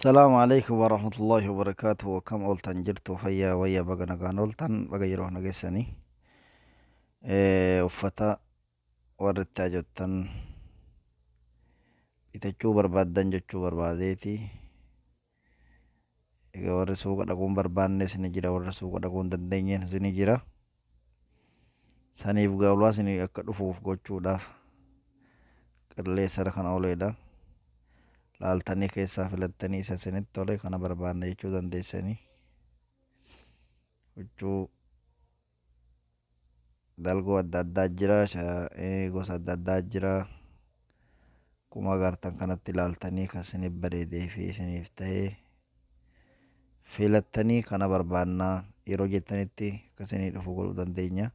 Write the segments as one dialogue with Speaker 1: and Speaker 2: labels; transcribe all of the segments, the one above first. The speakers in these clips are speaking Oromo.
Speaker 1: Salaamu alaikum warahmatullahi wabarakatuh. Akkam ooltan? Jirtu fayyaa wayya? Baga nagaan ooltan, baga yeroo nageessanii. Uffata warri itti hajattan bitachuu barbaaddan jechuu barbaadeeti. Egaa warri suuqa dhaquu hin barbaannes ni jira, warri suuqa dhaquu hin dandeenyes ni jira. Saniif gaawlaa isinii akka dhufuuf gochuudhaaf qilleensarra kan ooledha. Laaltanii keessaa filattanii isa isinitti tole kana barbaanna jechuu dandeessanii. Huccuu dalgoo adda addaa jira, gosa adda addaa jira. Akkuma agartan kanatti ilaaltanii kan isiniif bareedee fi isiniif ta'e filattanii kana barbaannaa yeroo jettanitti akka isinii dhufu godhuu dandeenya.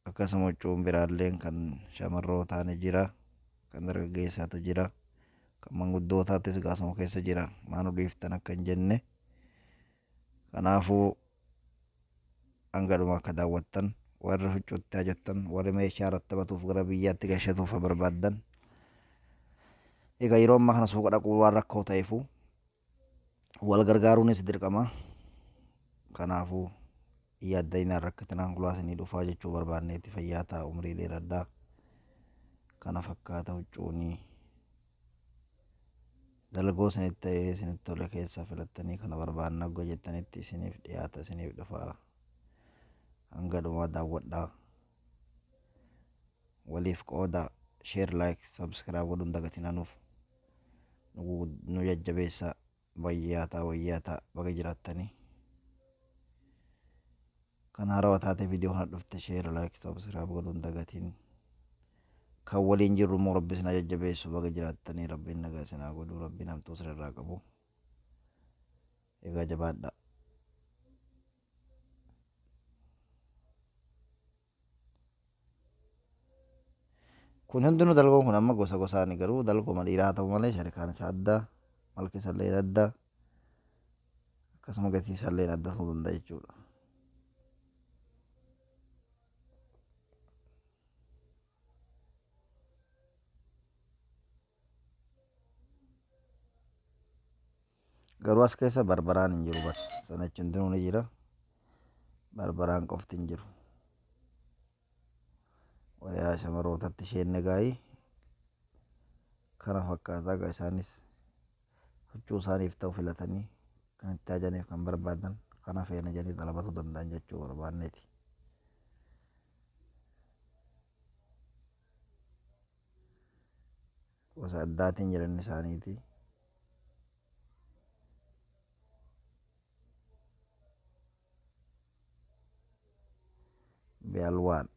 Speaker 1: Akkasuma huccuun biraalleen kan shamarrootaa ni jira, kan dargaggeessaatu jira, kan manguddootaattis gaasuma keessa jira. Maa nu dhiiftan akka hin jenne. Kanaafuu hanga dhuma akka daawwattan, warri huccuutti hajattan, warri meeshaa rattabatuuf gara biyyaatti gashatuuf barbaaddan. Egaa yeroo ammaa kana suuqa dhaquu waan rakkoo ta'eefu wal gargaaruunis dirqama. Kanaafuu yaadda'inaan rakkatinaan kulaa isinii dhufaa jechuu barbaanneeti. Fayyaa ta'a, umrii dheeradhaa. Kana fakkaata huccuunii. Dalgoo isinitti ta'ee isinitti tole keessaa filattanii kana barbaanna hogga jettanitti isiniif dhiyaata, isiniif dhufa. Hanga dhumaa daawwadhaa. Waliif qoodaa, share, like, subscribe godhuun dagatinaa, nuuf nu jajjabeessaa. Wayyaa ta'a, wayyaa ta'a, baga jiraattanii. Kan haarawaa taate viidiyoo kana dhufte share, like, subscribe godhuun dagatiin. Kan waliin jirru immoo Rabbi isin haa jajjabeessu. Baga jiraattanii, Rabbiin nagaa isin haa godhu, Rabbiin hamtuu isin irraa qabu. Egaa jabaadhaa. Kun hundinuu dalgoon kun amma gosa gosaani, garuu dalgoma dhiiraa haa ta'u malee sharikaan isaa adda, malki isallee adda, akkasuma gatii isallee adda ta'uu danda'a jechuudha. Garuu as keessa barbaraan hin jiru, bas sanachi hundinuu ni jira. Barbaraan qofti hin jiru. Wayaa shamarootatti isheen nagaayii kana fakkaataa. Egaa isaanis huccuu isaaniif ta'u filatanii kan itti hajaniif kan barbaadan kana feena jedhanii xalabatuu danda'an jechuu barbaanneeti. Gosa addaatiin jiran isaaniiti. Bialwaan.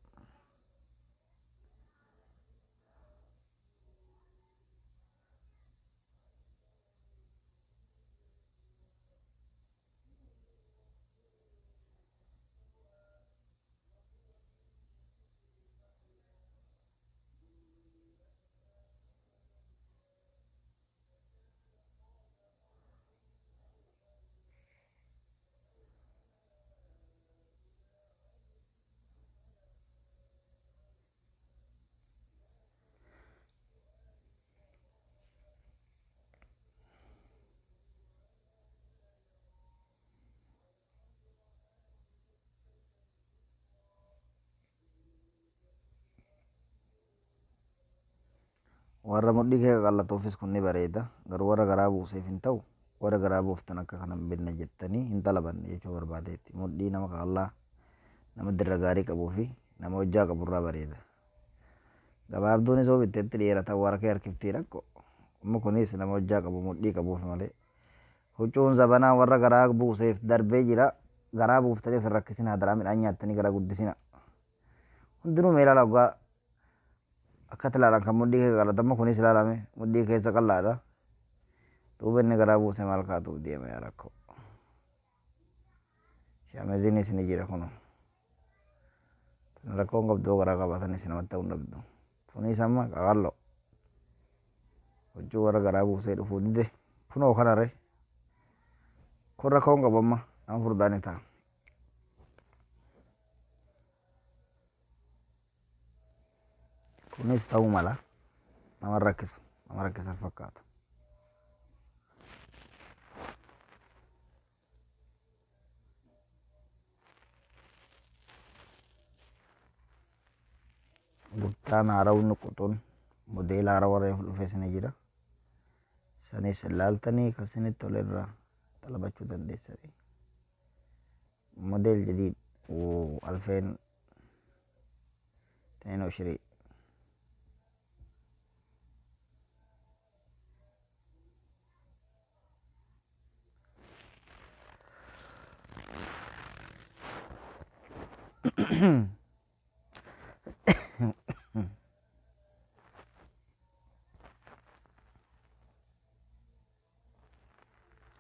Speaker 1: Warra mudhii kee qaqallatuufis kun ni bareeda. Garuu warra garaa buuseef hin ta'u. Warra garaa buuftan akka kana hin binne jettanii hin xalabanne jechuu barbaadeetti. Mudhii nama qaqallaa, nama dirra gaarii qabuu fi nama hojjaa qaburraa bareeda. Gabaabduunis yoo bitteetti dheerata warra kee harkiftii rakkoo. Amma kunis nama hojjaa qabu, mudhii qabuuf malee. Huccuun zabanaa warra garaa buuseef darbee jira. Garaa buuftanii of hin rakkisinaa, hadaraa midhaan nyaattanii garaa guddisina. Hundinuu mee ilaala, hoggaa akkatti ilaalan kan mudhii kee qal'atu. Amma kunis ilaalame mudhii keessa qal'aadha. Duuba inni garaa buuse maal kaatuuf deema yaa rakkoo. Shaamiziinis ni jira kunoo. Tun rakkoon qabdu, garaa qabaatanis namatti ta'uu hin dhabdu. Tunis amma qaqalloo. Huccuu warra garaa buusee dhufuu dide. Kunoo kana ree. Kun rakkoon qabu, amma nama furdaa ni ta'a. Kunis ta'uu mala. Nama rakkisu. Nama rakkisa fakkaata. Guftaan haarawni quxuun modeela haarawaa reefu dhufe sini jira. Sanis laaltanii kan isinitti tole irraa xalabachuu dandeessanii. Modeel jadiid 2022.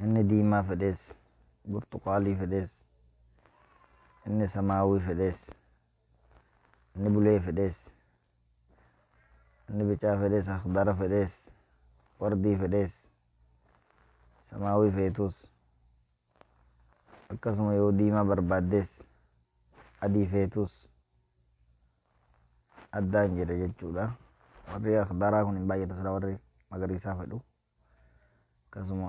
Speaker 1: Inni diimaa fedhes, burtuqaalii fedhes, inni samaawii fedhes, inni bulee fedhes, inni bicaa fedhes, akhdara fedhes, wardii fedhes, samaawii feetus, akkasuma yoo diimaa barbaaddes, adii feetus addaan jira jechuudha. Warri akhdaraa kun hin baay'atu, sila warri magariisaa fedhu. Akkasuma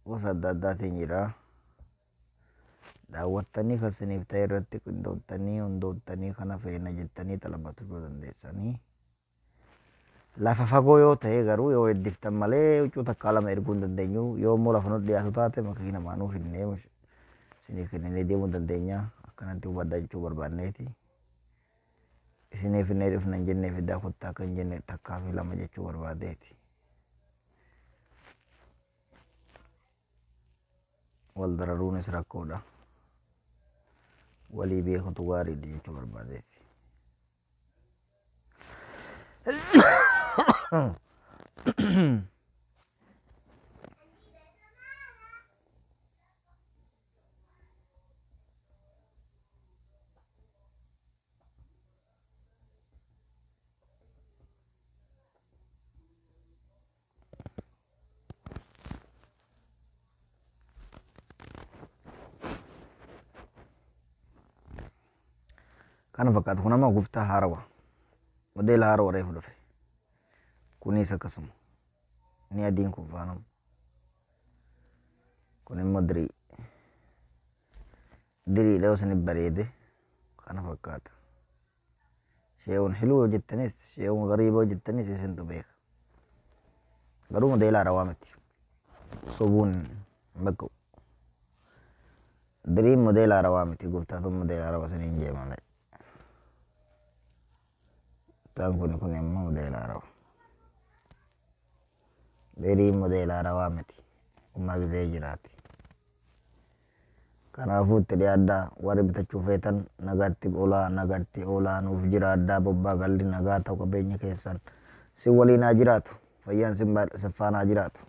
Speaker 1: gosa adda addaatiin jira. Daawwattanii kan isiniif ta'e irratti qindoottanii hundoottanii kana feena jettanii xalabachuu dandeessanii. Lafa fagoo yoo ta'e garuu yoo heddiftan malee huccuu takkaa lama erguu hin dandeenyu. Yoo immoo lafa nutti dhiyaatu taate makiina maanuu finnee isiniif kenninee deemuu dandeenya. Akkanatti hubadhaa jechuu barbaanneeti. Isiniif finnee dhufna hin jennee, fidaa kottaa akka hin jenne, takkaa fi lama jechuu barbaadeeti. Wal dararuunis rakkoodha. Walii beekutu gaariidha jechuu barbaadeeti. Kana fakkaata. Kun amma guftaa haarawa. Modeela haarawa reefu dhufe. Kunis akkasuma. Inni adiin kun faanama. Kun immoo dirii. Diriidha yoo isinif bareede kana fakkaata. Shee'uun hiluu yoo jettanis, shee'uun gariiba yoo jettanis isintu beeka. Garuu modeela haarawaa miti. Sobuun hin bakka'u. Diriin modeela haarawaa miti. Goftaatuun modeela haarawaa isiniin jee malee. Goftaan kun immoo modeela haarawaa. Diriin modeela haarawaa miti. Ummaa gizee jiraati. Kanaafuu itti dhiyaadhaa, warri bitachuu feetan. Nagaatti oolaa, nagaatti oolaa, nuuf jiraadhaa. Bobbaa galli nagaa ta'u, qabeenya keessan sin waliin haa jiraatu, fayyaan sin faana haa jiraatu.